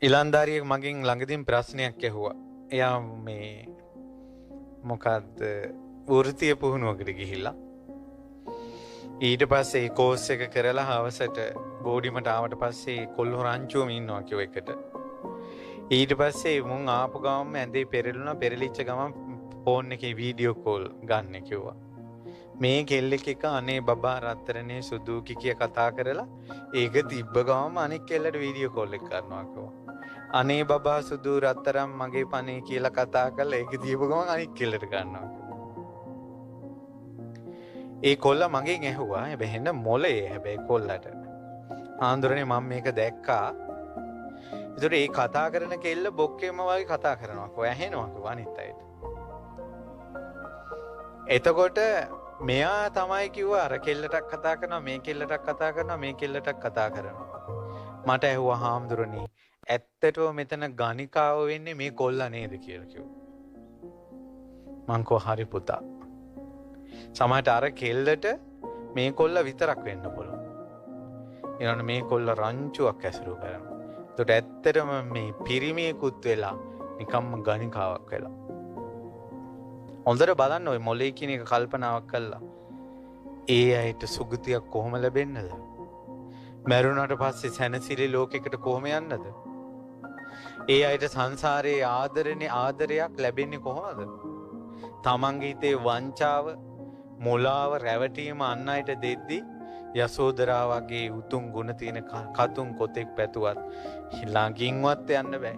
ඉලන්දාරියෙක් මගෙන් ළඟදීම ප්‍රශ්නයක් ඇහුවා. එයා මේ මොකද්ද වෘත්තීය පුහුණුවකට ගිහිල්ලා ඊට පස්සේ ඒ කෝස් එක කරලා හවසට බෝඩිමට ආවට පස්සේ කොල්ලෝ රංචුවම ඉන්නවා කිව්ව එකට. ඊට පස්සේ මුන් ආපු ගමන්ම ඇඳේ පෙරළුණා. පෙරලිච්ච ගමන් ෆෝන් එකේ වීඩියෝ කෝල් ගන්න කිව්වා. මේ කෙල්ලෙක් එක අනේ බබා රත්තරනේ සුදු කිය කතා කරලා ඒක තිබ්බ ගමන්ම අනෙක් කෙල්ලට වීඩියෝ කෝල් එක කරනවා කිව්වා. අනේ බබා සුදු රත්තරන් මගේ පනේ කියලා කතා කරලා ඒක දීපු ගමන් අනෙක් කෙල්ලට කරනවා කිව්වා. ඒ කොල්ලා මගෙන් ඇහුවා, හැබැයි එන්න මොලේ හැබැයි කොල්ලට. ආන්දරනේ මම මේක දැක්කා. ඒතකොට ඒ කතා කරන කෙල්ල බොක්කේම වගේ කතා කරනවා කිව්වා. ඇහෙනවා කිව්වා අනිත් අයට. එතකොට මෙයා තමයි කිව්වා අර කෙල්ලටක් කතා කරනවා, මේ කෙල්ලටක් කතා කරනවා, මේ කෙල්ලටක් කතා කරනවා. මට ඇහුවා හාමුදුරනේ ඇත්තටම මෙතන ගණිකාව වෙන්නේ මේ කොල්ලා නේද කියලා කිව්වා. මං කිව්වා හරි පුතා. සමහරට අර කෙල්ලට මේ කොල්ලා විතරක් වෙන්න පුළුවන්. ඊළඟට මේ කොල්ලා රංචුවක් ඇසුරු කරනවා. එතකොට ඇත්තටම මේ පිරිමියෙකුත් වෙලා නිකම්ම ගණිකාවක් වෙලා. හොඳට බලන්න ඔය මොලේ කියන එක කල්පනාවක් කළා. ඒ අයට සුගතියක් කොහොම ලැබෙන්නද? මැරුණාට පස්සේ සැනසිලි ලෝකයකට කොහොම යන්නද? ඒ අයට සංසාරයේ ආදරණේ ආදරයක් ලැබෙන්නේ කොහොමද? තමන්ගේ හිතේ වංචාව, මොලාව, රැවටීම අන් අයට දෙද්දි යසෝදරා වගේ උතුම් ගුණ තියෙන කතුන් කොතෙක් පැතුවත් ළඟින්වත් යන්න බෑ.